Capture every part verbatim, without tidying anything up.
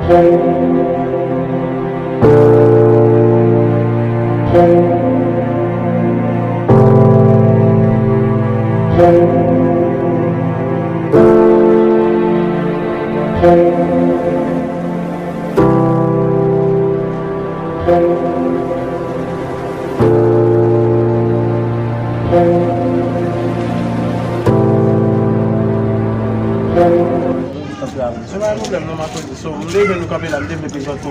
Se pa yon pwoblèm non, m ap di. So, m te jwenn ou kanpe la, m te vle prezante w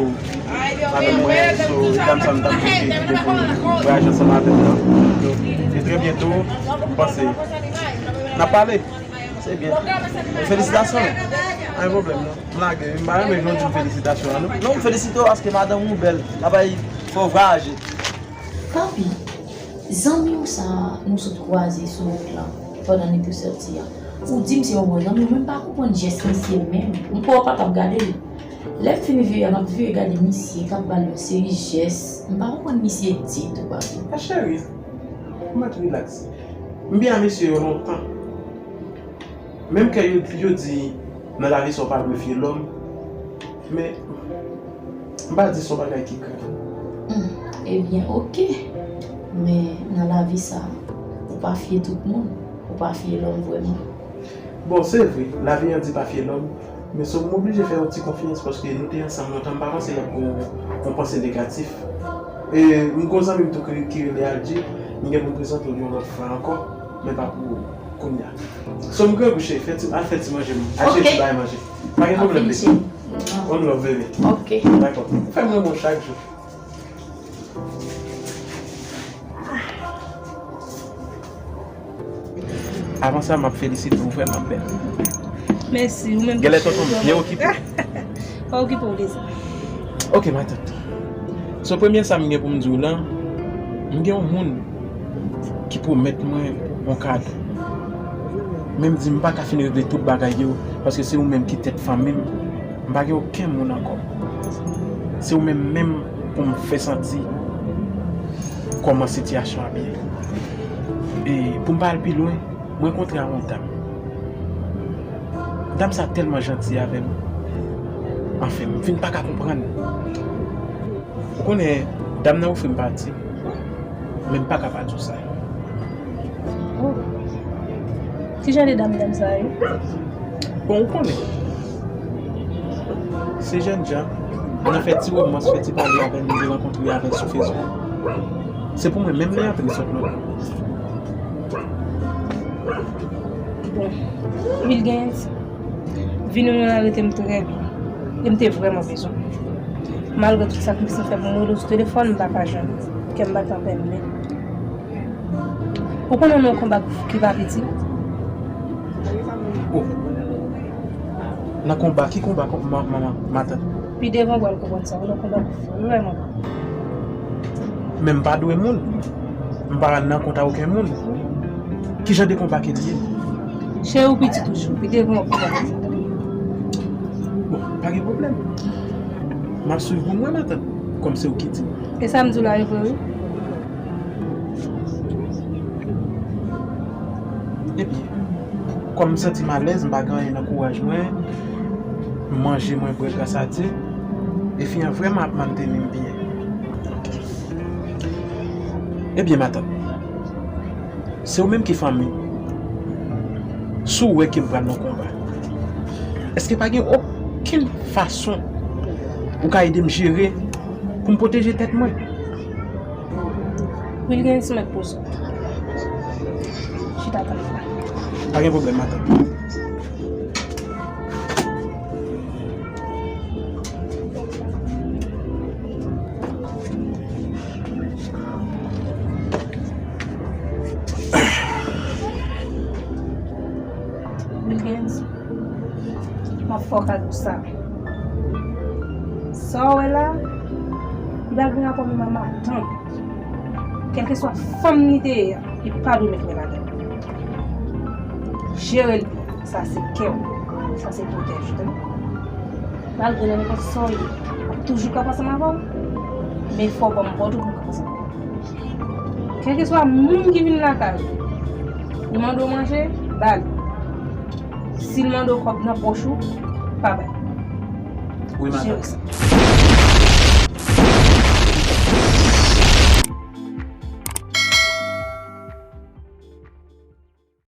madanm mwen. So, dam sa m t ap vle kite pou vwayaje ansanm avè m nan. E trè byento, m panse n ap pale. Se byen. Felisitasyon. Pa gen pwoblèm non. M lage wi, m pa renmen jan w di m felisitasyon an non. Non, m felisite w paske madanm ou bèl. L ap bay fè w vwayaje. Papi, zanmi w sa a nou sot kwaze sou wout lan pandan nou te sòti an. Ou di m se yon bon zanmi w, men m pa konprann jès misye menm. M kwè w pa t ap gade l. Lè m fin vire a, m ap vire gade misye k ap ba l yon seri jès. M pa konprann misye ditou, papi. A cheri, ou mèt rilaks. M byen a mesye yo lontan. Menm ke yo, yo di nan lavi sa w pa dwe fye lòm, men m pa di se yon bagay ki grav. Hmm, ebyen, oke. Men nan lavi sa, ou pa fye tout moun, ou pa fye lòm vrèman. Bon, se vre, lavi an di pa fye lòm, men so m oblije fè yon ti konfyans paske nou te ansanm lontan, m pa panse y ap gen yon, yon panse negatif. E m gen yon zanmi m tou ki, ki rele Adji, m gen pou m prezante w li yon lòt fwa ankò, men pa pou kounye a. So m grangou cheri, fè ti, al fè ti manje m. Al chèche ti bagay manje. Pa gen pwoblèm, baby. One love, baby. Ok. Dakò. Ou fè m renmen w chak jou. Avan sa, m ap felisite w vrèman bèl. Mèsi, ou menm tou. Genlè tonton m byen okipe. Pa okipe w de sa. Ok, matant. So, premye sa m gen pou m di w lan, m gen yon moun ki pwomèt mwen yon kado. Men m di m pa ka fin regle tout bagay yo, paske se ou menm ki tèt fanmi m. M pa gen okenn moun ankò. Se ou menm menm pou m fè santi kòman sitiyasyon ap ye. E pou m pa al pi lwen, m rankontre a yon dam. Dam sa tèlman janti avè m. Anfen, m vin pa ka konprann. Ou konnen, dam nan ofri m pati, men m pa ka pa di w sa. Oh. Ki jan de dam, dam sa ye? Bon, ou konnen. Se jènjan. N a fè ti womans, fè ti pale avè l, m te rankontre avè l sou Facebook. Se pou mwen menm li antre sot lòt bò. Bon. Wilgens, vini w nan la rete m trè byen. E m te vrèman bezwen w. Malgre tout sakrifis m fè pou m rele w sou telefòn, m pa ka jwenn ou. Kè m bat anpè m menm. Ou konnen nou nan yon konba ki pa piti? Oh. Nan konba? Ki konba, kon-, ma-, manman, matant? Pi devan w pral konprann sa. Ou nan konba ki fò. Vrèman. Men m pa dwe moun. M pa nan kont a okenn moun. Ki jan de konba ke li ye? Cheri, ou piti toujou. Pi devan w ap konprann. Bon, pa gen pwoblèm. M ap swiv pou mwen, matant. Kòm se ou ki di. E sa m di w la, e vre, wi. Ebyen, kòm m santi m alèz, m pa gen anyen nan kouraj mwen, m manje, mwen bwè, gras a Dye, e fi an vrèman ap manteni m byen. Ebyen, matant, se ou menm ki fanmi m. Si w wè ke m pral nan konba, èske pa gen okenn fason ou ka ede m jere pou m pwoteje tèt mwen? Wilgens, mèt poze w. Chita tann mwen. Pa gen pwoblèm, matant. Wilgens, m ap fè w kado sa. Sa w wè la, li pa gen rapò menm ak matant. Kèlkeswa fanm li te ye a, li pa dwe met men ladan l. Jere l byen. Sa se kè w. Sa se pwotèj ou, tande? Malgre nan nenpòt sa w ye, m ap toujou k ap ansanm avè w. Men fò w ban m kòd ou pou m k ap ansanm avè w. Kèlkeswa moun ki vin lakay ou, li mande w manje, ba li. Si l mande w kòb nan pòch ou, pa bay. Wi, madanm. Jere sa.